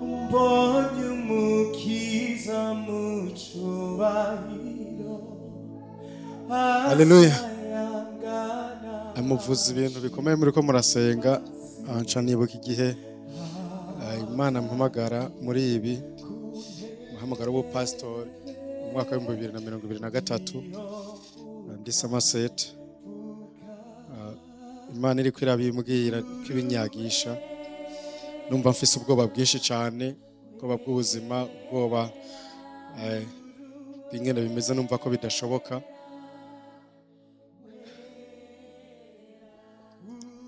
Mbonye umukiza mu cyubahiro. Haleluya. Asayangana. Amuvuza ibintu bikomeye muri ko murasenga, nca nibuka igihe Imana mpamagara muri ibi, muhamagara w'ubupasitori mu mwaka wa 2023, ndi Somerset. Imana iriko irabimbwira ko ibinyagisha, numva mfise ubwoba bwinshi cyane, ubwoba bw'ubuzima, ubwoba bw'ingene bimeze, numva ko bidashoboka.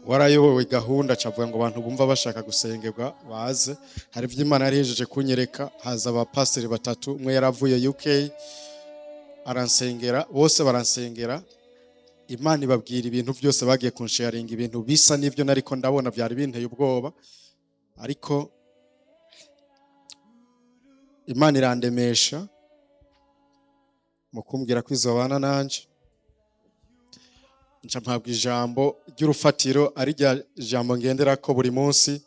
Warayobowe gahunda cavuga ngo abantu bumva bashaka gusengerwa baze. Hari ibyo Imana yari yejeje kunyereka. Haza abapasiteri batatu, umwe yaravuye UK aransengera, bose baransengera. Imana ibabwira ibintu byose, bagiye kunsharinga ibintu bisa n'ibyo nariko ndabona byari binteye ubwoba, ariko Imana irandemesha mu kumbwira ko izobana nanje. Nca mpabwa ijambo ry'urufatiro, ari rya jambo ngenderako buri munsi.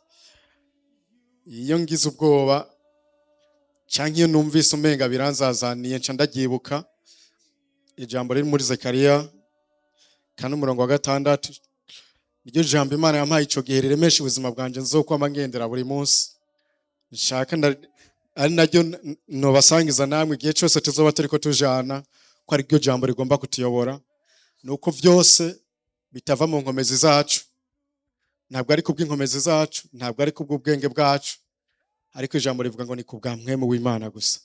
Iyo ngize ubwoba canke iyo numvise umenga biranzazaniye, nca ndaryibuka, ijambo riri muri Zekariya 4 umurongo wa 6. Niryo jambo Imana yampaye ico gihe riremesha ubuzima bwanje, nzokwama ngendera buri munsi. Nshaka ari naryo nobasangiza namwe igihe cose tuzoba turiko tujana, ko ari ryo jambo rigomba kutuyobora. Nuko vyose bitava mu nkomezi zacu, ntabwo ari kubw'inkomezi zacu, ntabwo ari kubw'ubwenge bwacu, ariko ijambo rivuga ngo ni kubwa mpwemu w'Imana gusa.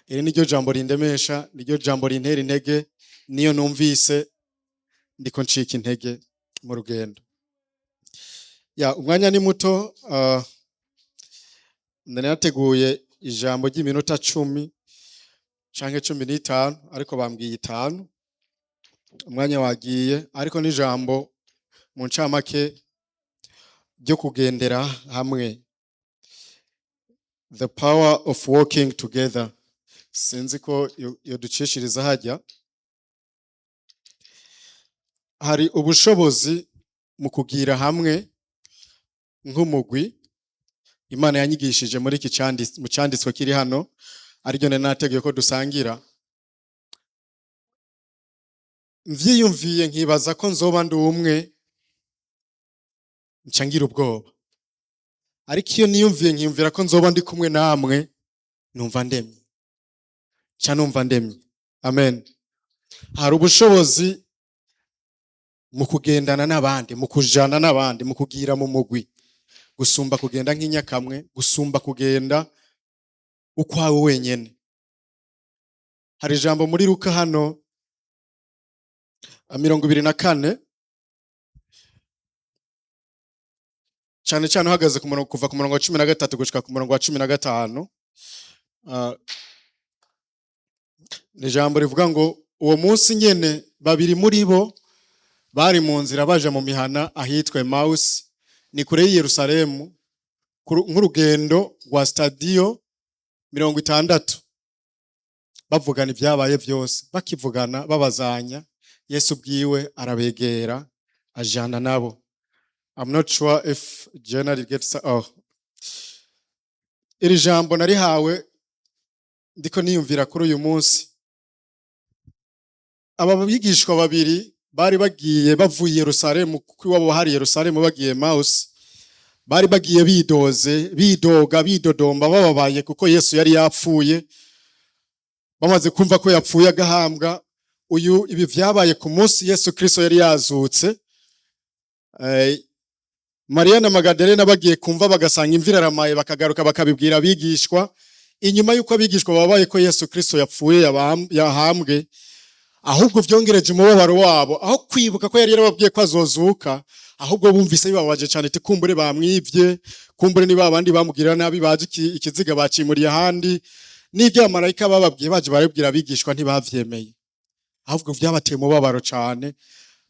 Iri niryo jambo rindemesha, niryo jambo rintera intege niyo numvise ndiko ncika intege mu rugendo. Ya, umwanya ni muto. Nari nateguye ijambo ry'iminota 10 canke 15, ariko bambwiye 5. Umwanya wagiye, ariko n'ijambo mu ncamake ryo kugendera hamwe, the power of working together. Sinzi ko yoducishiriza hajya. Hari ubushobozi mu kugira hamwe nk'umugwi. Imana yanyigishije muri iki mu canditswe kiri hano, ariryo nari nateguye ko dusangira. Mvyiyumviye nkibaza ko nzoba ndi umwe, nca ngira ubwoba, ariko iyo niyumviye nkiyumvira ko nzoba ndi kumwe namwe, numva ndemye, nca numva ndemye. Amen. Hari ubushobozi mu kugendana n'abandi, mu kujana n'abandi, mu kugira mu mugwi, gusumba kugenda nk'inyakamwe, gusumba kugenda ukwawe wenyene. Hari ijambo muri Luka hano 24, cane cane uhagaze ku murongo, kuva ku murongo wa 13 gushika ku murongo wa 15. Ni ijambo rivuga ngo uwo munsi nyene babiri muri bo bari mu nzira baja mu mihana ahitwa Emausi, ni kure y'i Yerusalemu, nk'urugendo rwa stadiyo 60. Bavugana ibyabaye byose, bakivugana babazanya, Yesu ubwiwe arabegera ajana nabo. I'm not sure if Jenna gets, oh. Iri jambo narihawe ndiko niyumvira kuri uyu munsi. Aba bigishwa babiri bari bagiye bavuye i Yerusalemu, kuko iwabo hari Yerusalemu, bagiye Emausi. Bari bagiye bidoze, bidoga, bidodomba, bababaye kuko Yesu yari yapfuye. Bamaze kumva ko yapfuye agahambwa, uyu ibi vyabaye ku munsi Yesu Kristo yari yazutse. Mariya na Magadalena bagiye kumva bagasanga imvura iraramaye, bakagaruka bakabibwira abigishwa. Inyuma y'uko abigishwa babaye ko Yesu Kristo yapfuye yahambwe, ahubwo vyongereje umubabaro wabo. Aho kwibuka ko yari yarababwiye ko azozuka, ahubwo bumvise bibabaje cyane, ati kumbure bamwivye, kumbure ni babandi bamugirira nabi baje ikiziga bacimuriye ahandi. N'ibyo abamarayika bababwiye baje barabwira abigishwa ntibavyemeye, ahubwo vyabateye umubabaro cane.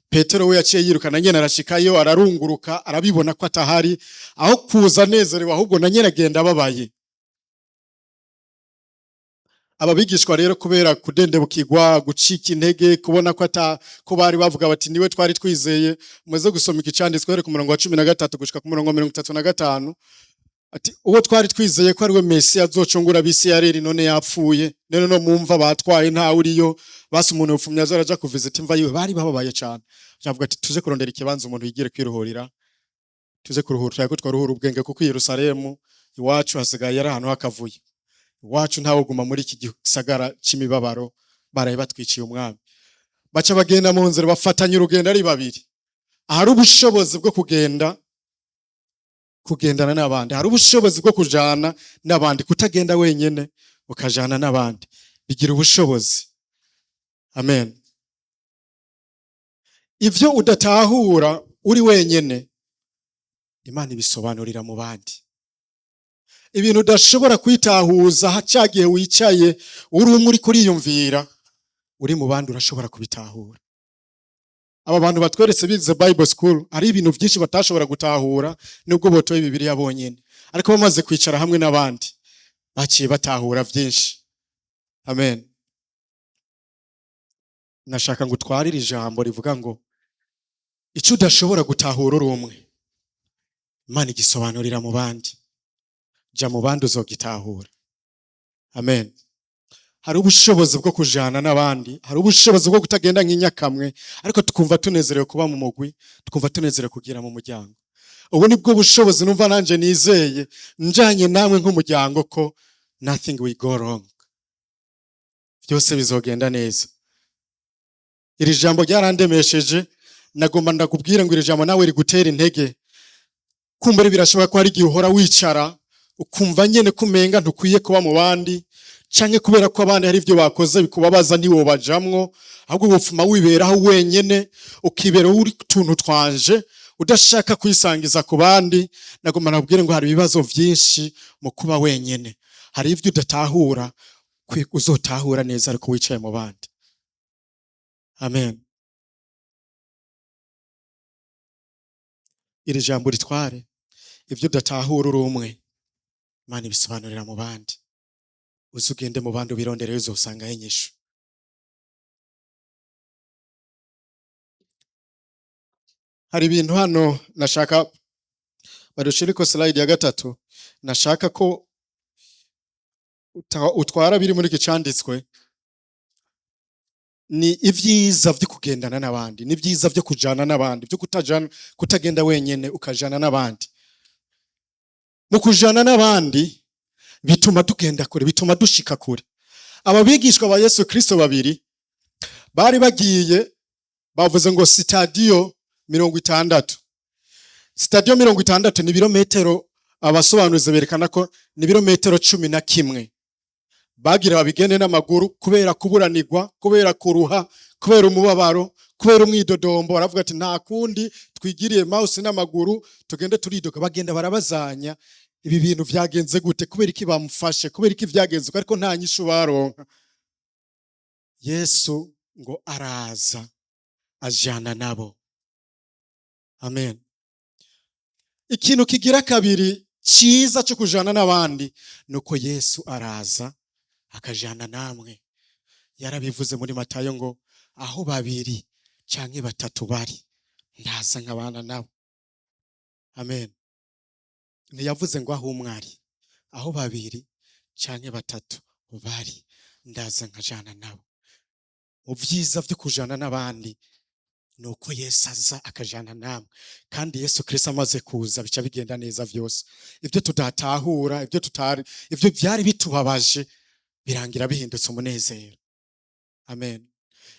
Petero we yaciye yirukana nyene, arashikayo, ararunguruka, arabibona ko atahari. Aho kuza anezerewe, ahubwo na nyene agenda ababaye. Aba bigishwa rero, kubera kudendebukirwa, gucika intege, kubona ko ata ko bari bavuga bati niwe twari twizeye. Muze gusoma iki canditswe ku murongo wa 13 gushika ku murongo wa 35. Ati uwo twari twizeye ko ari we Mesiya azocungura abisirayeli, none yapfuye, none no mumva batwaye ntawe uriyo. Basi umuntu yopfumye aza araja kuvizita imva yiwe. Bari bababaye cane. Avuga ati: "Tuze kurondera ikibanza umuntu yigire kwiruhurira, tuze kuruhura ko twaruhura ubwenge, kuko i Yerusalemu iwacu hasigaye ari ahantu h'akavuyo. Iwacu ntawe guma muri iki gisagara c'imibabaro, baraye batwiciye umwami." Baca bagenda mu nzira, bafatanya urugendo ari babiri. Ahari ubushobozi bwo kugenda, kugendana n'abandi, hari ubushobozi bwo kujana n'abandi, kutagenda wenyene ukajana n'abandi, bigira ubushobozi. Amen. Ivyo udatahura uri wenyene, Imana ibisobanurira mu bandi. Ibintu udashobora kwitahuza cya gihe wicaye uri umwe uri kuriyumvira, uri mu bandi urashobora kubitahura. Aba bantu batweretse bize Bible school, hari ibintu byinshi batashobora gutahura nubwo botoye Bibiliya bonyene, ariko bamaze kwicara hamwe n'abandi baciye batahura byinshi. Amen. Nashaka ngo utwarire ijambo rivuga ngo icyo udashobora gutahura uri umwe, Imana igisobanurira mu bandi. Jya mu bandi, uzogitahura. Amen. Hari ubushobozi bwo kujana n'abandi, hari ubushobozi bwo kutagenda nk'inyakamwe, ariko tukumva tunezerewe kuba mu mugwi, tukumva tunezerewe kugira mu muryango. Ubu ni bwo bushobozi numva nanje nizeye njanye namwe nk'umuryango, ko nothing will go wrong, byose bizogenda neza. Iri jambo ryarandemesheje. Nagomba ndakubwira ngo iri jambo nawe rigutera intege. Kumbura birashoboka ko hari igihe uhora wicara ukumva nyene kumenga ntukwiye kuba mu bandi, canke kubera ko abandi hari ibyo bakoze bikubabaza ntiwobajamwo, ahubwo wopfuma wiberaho wenyene, ukibera uri tuntu twanje, udashaka kwisangiza ku bandi. Nagomba nakubwire ngo hari ibibazo vyinshi mu kuba wenyene. Hari ivyo udatahura, uzotahura neza ariko wicaye mu bandi. Amen. Iri jambo ritware: ivyo udatahura uri umwe, Imana ibisobanurira mu bandi. Uze ugende mu bandi, ubirondereyo, uzosangayo inyishu. Hari ibintu hano nashaka badushiriko slide ya gatatu, nashaka ko utwara biri muri iki canditswe. Ni ibyiza vyo kugendana n'abandi, ni ibyiza vyo kujana n'abandi, vyo kutajana, kutagenda wenyene ukajana n'abandi. Mu kujana n'abandi bituma tugenda kure, bituma dushika kure. Aba bigishwa ba Yesu Kristo babiri bari bagiye, bavuze ngo sitadiyo 60. Sitadiyo 60 ni ibirometero, abasobanuzi berekana ko ni ibirometero 11. Bagira babigende n'amaguru, kubera kuburanirwa, kubera kuruha, kubera umubabaro, kubera umwidodombo, baravuga ati: "Nta kundi, twigiriye mawusi n'amaguru, tugende turidoga." Bagenda barabazanya: "Ibi bintu vyagenze gute? Kubera iki bamufashe? Kubera iki vyagenze uko?" Ariko nta nyishu baronka. Yesu ngo araza ajana nabo. Amen. Ikintu kigira kabiri cyiza cyo kujana n'abandi nuko Yesu araza akajana namwe. Yarabivuze muri Matayo ngo aho babiri canke batatu bari, ndaza nkabana nabo. Amen. Ntiyavuze ngo aho umwe ari, aho babiri canke batatu bari, ndaza nkajana nabo. Mu vyiza vyo kujana n'abandi nuko Yesu aza akajana namwe, kandi Yesu Kristo amaze kuza bica bigenda neza vyose. Ibyo tudatahura, ibyo tutari, ibyo byari bitubabaje, birangira bihindutse umunezero. Amen.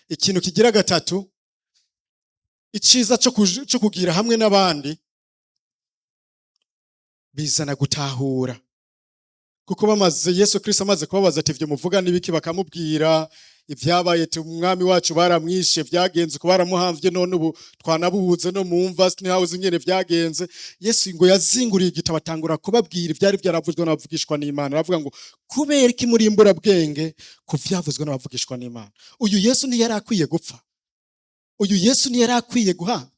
Ikintu kigira gatatu, iciza cyo kugira hamwe n'abandi, bizana gutahura. Kuko bamaze, Yesu Kristo amaze kubabaza ati: "Ivyo muvuga n'ibiki?" Bakamubwira ibyabaye, ati: "Umwami wacu baramwishe, vyagenze uko, baramuhamvye, none ubu twanabubuze no mu mva, ntihawuzi ingene vyagenze." Yesu ngo yazinguriye igitabo, atangura kubabwira ivyari vyaravuzwe n'abavugishwa n'Imana. Aravuga ngo: "Kubera iki muri imburabwenge ku vyavuzwe n'abavugishwa n'Imana? Uyu Yesu ntiyari akwiye gupfa? Uyu Yesu ntiyari akwiye guhanga?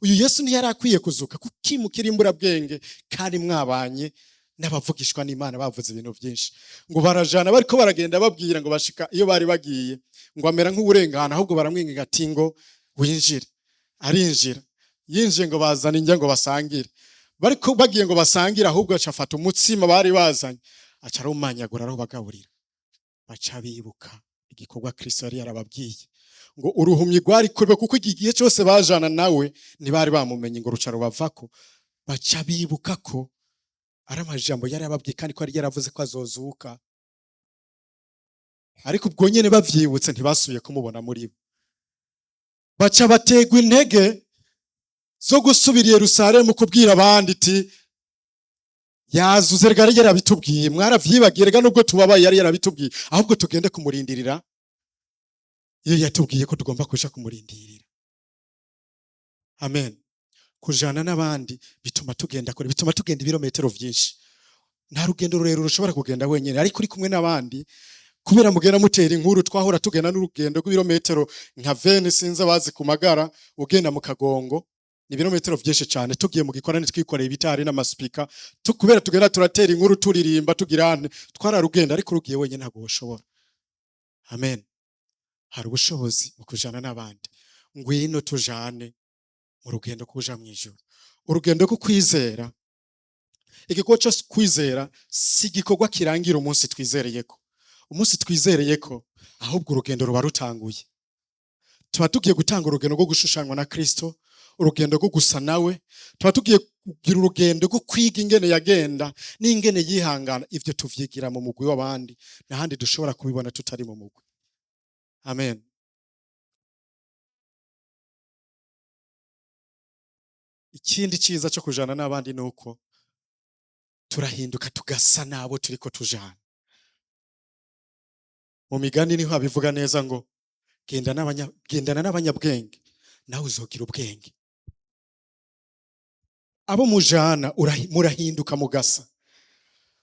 Uyu Yesu ntiyari akwiye kuzuka? Kuki mukiri imburabwenge kandi mwabanye n'abavugishwa n'Imana bavuze ibintu byinshi?" Ngo barajana, bariko baragenda babwira, ngo bashika iyo bari bagiye, ngo amera nk'uwurengana, ahubwo baramwinginga ati ngo winjire. Arinjira. Yinjiye, ngo bazana indya ngo basangire. Bariko bagiye ngo basangire, ahubwo aca afata umutsima bari bazanye, aca arawumanyagura, arawubagaburira. Baca bibuka igikorwa Kristo yari yarababwiye, ngo uruhumyi rwari kuri bo, kuko igihe cyose bajana nawe ntibari bamumenye, ngo ruca rubavako. Baca bibuka ko ari amajambo yari yababwiye, kandi ko yari yaravuze ko azozuka. Ariko ubwo nyene bavyibutse, ntibasubiye kumubona muri bo. Baca bategwa intege zo gusubira i Yerusalemu kubwira abandi iti: "Yazuze, rega yari yarabitubwiye, mwaravyibagiye, rega nubwo tubabaye yari yarabitubwiye, ahubwo tugende kumurindirira iyo yatubwiye ko tugomba kuja kumurindirira." Amen. Kujana n'abandi bituma tugenda kure, bituma tugenda ibirometero vyinshi. Nta rugendo rurerure ushobora kugenda wenyine, ariko uri kumwe n'abandi, kubera mugenda mutera inkuru. Twahora tugenda n'urugendo rw'ibirometero nka 20, sinzi abazi ku magara, ugenda mu Kagongo, ni ibirometero vyinshi cyane. Tugiye mu gikorane twikoreye ibitari n'amasipika, kubera tugenda turatera inkuru, turirimba, tugirane, twararugenda. Ariko urugiye wenyine ntabwo woshobora. Amen. Hari ubushobozi mu kujana n'abandi. Ngwino tujane mu rugendo kuja mu ijuru, urugendo rwo kwizera. Igikorwa cyo kwizera si igikorwa kirangira umunsi twizereyeko, umunsi twizereyeko, ahubwo urugendo ruba rutanguye. Tuba tugiye gutanga urugendo rwo gushushanywa na Kristo, urugendo rwo gusa nawe. Tuba tugiye kugira urugendo rwo kwiga ingene yagenda n'ingene yihangana. Ivyo tuvyigira mu mugwi w'abandi, n'ahandi dushobora kubibona tutari mu mugwi. Amen. Ikindi ciza cyo kujana n'abandi ni uko turahinduka tugasa n'abo turiko tujana. Mu Migani niho abivuga neza ngo: "Gendana n'abanyabwenge, nawe uzogira ubwenge." Abo mujana murahinduka mugasa.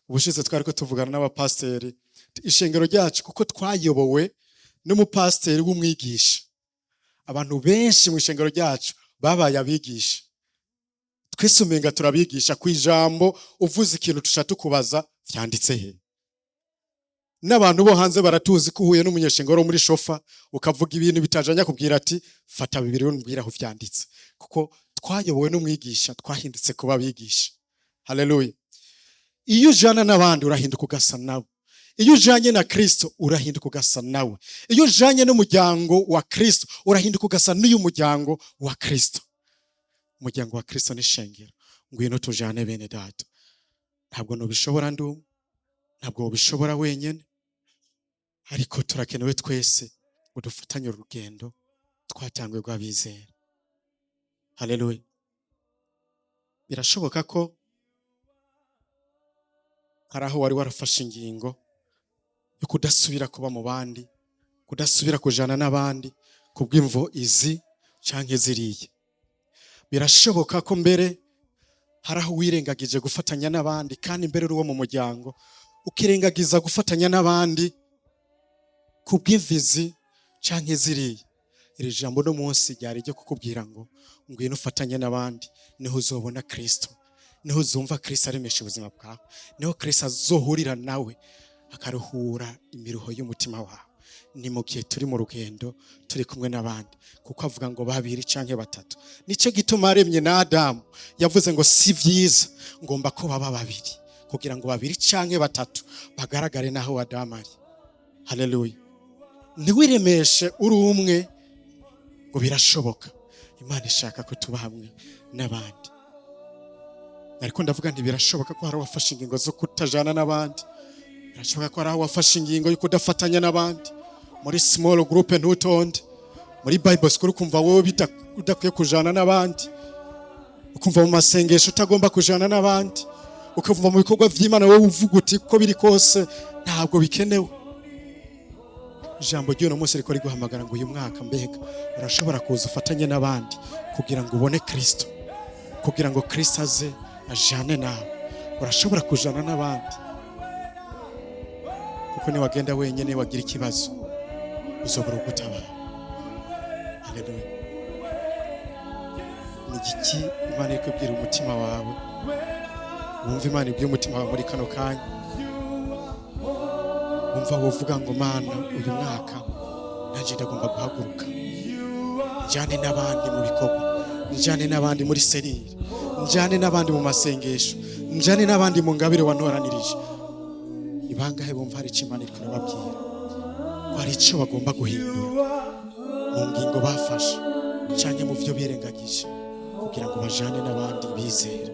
Ubushize twariko tuvugana n'abapasiteri, ishengero ryacu, kuko twayobowe n'umupasiteri w'umwigisha, abantu benshi mu ishengero ryacu babaye abigisha. Twese umenga turabigisha ku ijambo. Uvuze ikintu, tuca tukubaza: "Vyanditse he?" N'abantu bo hanze baratuzi ko uhuye n'umunyeshengero wo muri Shofa, ukavuga ibintu bitajanya, kubwira ati: "Fata Bibiri umbwire aho vyanditse." Kuko twayobowe n'umwigisha, twahindutse kuba abigisha. Haleluya. Iyo ujana n'abandi, urahinduka ugasa nabo. Iyo ujanye na Kristo, urahinduka ugasa nawe. Iyo ujanye n'umuryango wa Kristo, urahinduka ugasa n'uyu muryango wa Kristo. Umuryango wa Kristo ni shengero. Ngwino tujane, bene data. Ntabwo nubishobora ndi umwe, ntabwo wobishobora wenyene, ariko turakenewe twese ngo dufatanye urugendo twatanguye rw'abizera. Haleluya. Birashoboka ko hari aho wari warafashe ingingo yo kudasubira kuba mu bandi, kudasubira kujana n'abandi, kubw'imvo izi canke ziriya. Birashoboka ko mbere hari aho wirengagije gufatanya n'abandi, kandi mbere uri uwo mu muryango, ukirengagiza gufatanya n'abandi kubw'imvizi canke ziriya. Iri jambo no munsi ryari ryo kukubwira ngo: ngwino ufatanye n'abandi, niho uzobona Kristo, niho uzumva Kristo aremesha ubuzima bwawe, niho Kristo azohurira nawe akaruhura imiruho y'umutima wawe. Ni mu gihe turi mu rugendo turi kumwe n'abandi, kuko avuga ngo babiri canke batatu. Nico gituma aremye na Adamu yavuze ngo: "Si vyiza, ngomba ko baba babiri, kugira ngo babiri canke batatu bagaragare naho Adamu ari." Haleluya. Ntiwiremeshe uri umwe ngo birashoboka. Imana ishaka ko tuba hamwe n'abandi. Ariko ndavuga nti: birashoboka ko hari uwafashe ingingo zo kutajana n'abandi. Birashoboka ko hari aho wafashe ingingo yo kudafatanya n'abandi muri small group, ntutonde muri Bible school, ukumva wowe udakwiye kujana n'abandi, ukumva mu masengesho utagomba kujana n'abandi, ukumva mu bikorwa vy'Imana wowe uvuga uti: "Uko biri kose ntabwo bikenewe." Ijambo ry'uno munsi riko riguhamagara ngo: uyu mwaka mbega urashobora kuza ufatanye n'abandi kugira ngo ubone Kristo, kugira ngo Kristo aze ajane nawe? Urashobora kujana n'abandi, kuko niwagenda wenyine, wagira ikibazo, uzobura ugutabara. Haleluya. Ni igiki Imana iri kubwira umutima wawe? Wumva Imana ibwiye umutima wawe muri kano kanya, wumva wovuga ngo: "Mana, uyu mwaka nanjye ndagomba guhaguruka, njyane n'abandi mu bikorwa, njyane n'abandi muri cellule, Njane n'abandi mu masengesho, njane n'abandi mu ngabire wantoranirije. Ni bangahe bumva hari icyo Imana iriko irababwira, ko hari icyo bagomba guhindura mu ngingo bafashe canke mu vyo birengagije kugira ngo bajane n'abandi bizera?